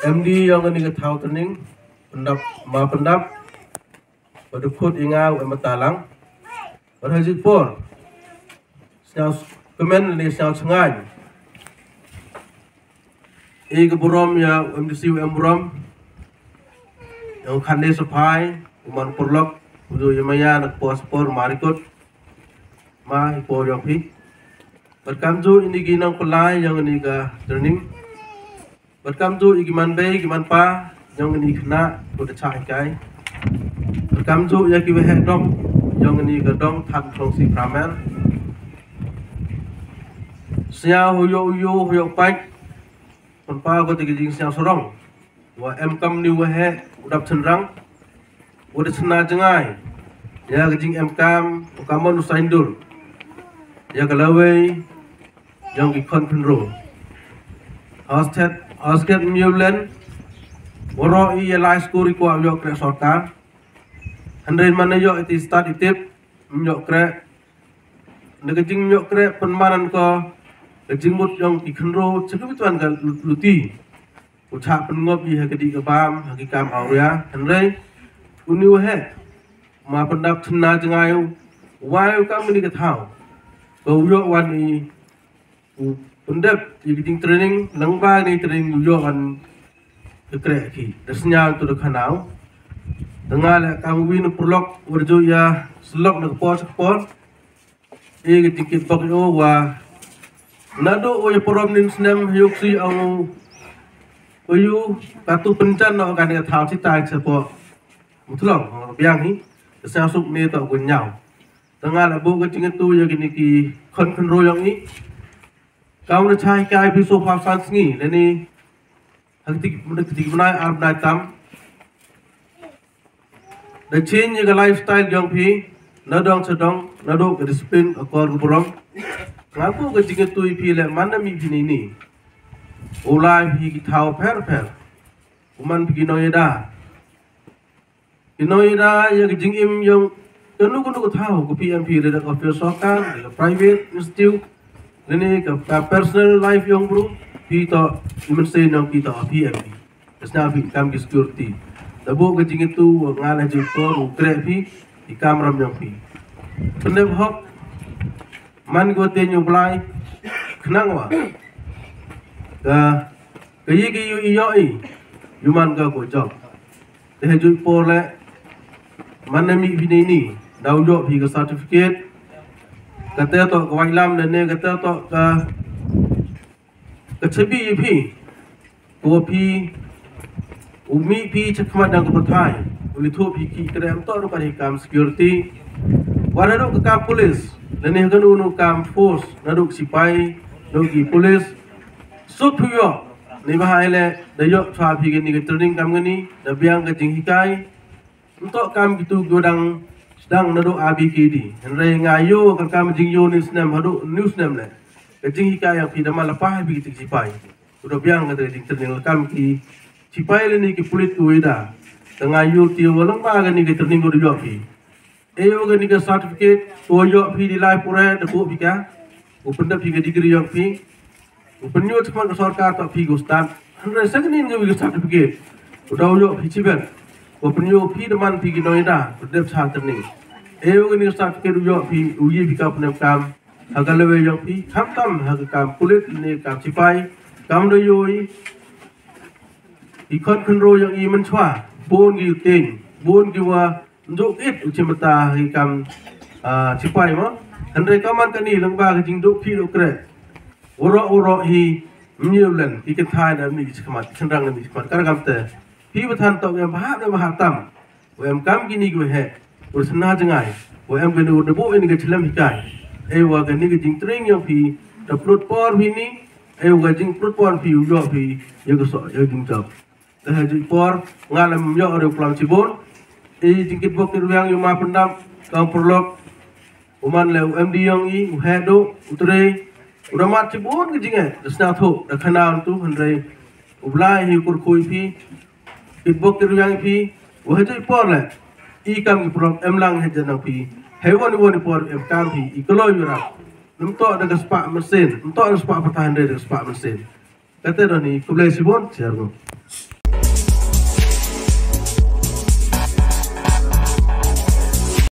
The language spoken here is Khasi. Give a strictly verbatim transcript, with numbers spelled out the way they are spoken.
M D ïong kane ka thaw training, pyndap ma pyndap, ba dkhot ïa nga u em matalang. Bad ha jingpor, sñiaw kmen ne sñiaw chngaiñ. I ka burom ïa u M D C u em burom. Ïa u khane saphai, u man pyrlok, u ju ïa maya na ka por spor marikot. Ma i por ïong phi. Bad kam ju ini ki nang pelai ïong ini ka training. Bad kam ju i ki man bei, ki man pa, ïong ini khynnah, ko da chah hikai. Bad kam ju ïa ki waheh dong, ïong ini ka dong than thong si pramer. Sñiaw huyo uyo, huyo paik. Pynpaw ko te ki jingsñiaw sarong. Wa em kam ni waheh, u dap chynrang. Wa da chna jngai. Ïa ka jingem kam, u kamon u saindur. Ïa ka lawei, ïong ki khon khynro. Hostet, hostet miulen. Waroh i ïa lai skur i kwah ïoh kreh sorkar. Hynrei man ïoh i ti stad i tip, ïoh kreh. Na ka jingïoh kreh pynmanan ko, ka jingmut ïong ki khynro, chakwi tuan ka luti. U chah pynngop i ha ka dih ka bam, ha ki kam awria, hynrei. Uni waheh, ma pyndap chna jngai u, wai u kam ni ka thaw. Ko u ïoh wan i, u pyndep i ka jing training, nang ba ni training u ïoh wan ka kreh ki. Da sñiaw tu da khanaw. Da nga le kam wi na pyrlok, u ju ïa, selok na ka por, sa ka por. I ka jingkit bok ïa u wa. Naduh u ïa parom nin snem ïoh si ong u. U ïu katu pynjan noh kan ka thaw si tai sa po. Mutlong, biang hi. Ka sñiaw suk ni to gun ñiaw. Tang nga la bok ka jingkit tu ïa kini ki khon khynro ïong i. Kam da chai kai pi so pha san sngi, leni. Ha ka tik, ha ka tik bnai ar bnai tam. Da change ïa ka lifestyle jong phi, na dong sa dong, naduh ka discipline, ka kor ka burom. Nga ku ka jingkit tu ïa phi le man na mi phi ni ni. U lai phi ki thaw pher pher. U man phi ki nongïada. Ki nongïada ïa ka jingim ïong kano kano ka thaw ka P M P, lada ka office sorkar, lada ka private institute, lane ka, ka personal life ïong bru, phi to i mynsiem ïong phi to P M P. Ka sñiaw phi kam ki security. Da bok ka jingkit tu, nga la jingkor, u kreh phi, i kam ram ïong phi. Pyndep hok, man ko te ñu Blai, khnang wa. Ka, ka yi ki yu i yo i, yu man ka ko job. Te ha juh por le, man na mi phi ni ni, daw ïoh phi ka certificate, kata to ka waitlam ne ne, kata to ka, ka chabi phi, ko phi, u mi phi chakmat dang ka pathai, u li thuh phi ki kre am to ru ka hi kam security, wa naduh ka kam police, ne ne ka nu nu kam force, naduh ka sipai, naduh ki police, sut phi ïoh, ni ba hai le, da ïoh chwa phi ka ni ka training kam ka ni, da biang ka jinghikai, ntok kam kitu ko dang sdang naduh A B K D. Hynrei nga ïoh ka kam jingïoh ni snem haduh ni snem le. Ka jinghikai ïa phi da ma la pah phi ki sipai. Ko da biang ka jingtraining la kam ki sipai le ni ki pulit ko ida. Ka nga ïoh ti wa lang ba ka ni ka training ko da ïoh phi. E ïoh ka ni ka certificate ko ïoh phi di lai pura da ko phi ka. U pyndep phi ka degree ïong phi. U pynïoh chakmat ka sorkar to phi ka stad. Hynrei sa ka ni nga wi ka certificate. U daw ïoh phi chibet. U pynïoh phi da man phi ki nongïada. U dep cha training. E u ni ka certificate u ïoh phi u yi phi ka pyndep kam. Ha ka level ïong phi. Kham tam ha ka kam pulit ne kam sipai. Kam da ïoh i. I khon khynro ïong i mynchwa. Bun ki u tieng. Bun ki wa Njuk it u chim bata hi kam, ah, sipai mo. Hynrei ka man ka ni lang ba ka jingduk phi duk kreh. Uro uro hi mnyu len hi kan thai na mi ki chikmat, chynrang na mi chikmat. Kar kam te. Phi ba than tok em ba hap em ba hap tam. U em kam ki ni ki he. U sna jngai. U em ka ni u debu ini ka chilem hikai. Ei wa ka ni ka jingtring ïong phi. Da plut por phi ni. Ei wa ka jingplut por phi u ïoh phi. Ïa ka so, ïa ka jingjop. Te ha juh por, nga lem ïoh ruh klam chibun. I jingkit bok kit riang ïa ma pyndap, kam pyrlok. U man le u M D ïong i, u head u, u trei. U da mat chibun ki jingeh, da sna thu, da khana tu, hynrei. U Blai hi kur khui phi. Kit bok kit riang phi, u ha juh por le. I kam ki pyrlok, em lang he jan phi. He wan wan por, em kam phi, i kloi yu rap. Num to da ka spa mesin, num to da spa patah hynrei da ka spa mesin. Kata da ni, khublei chibun, siar go.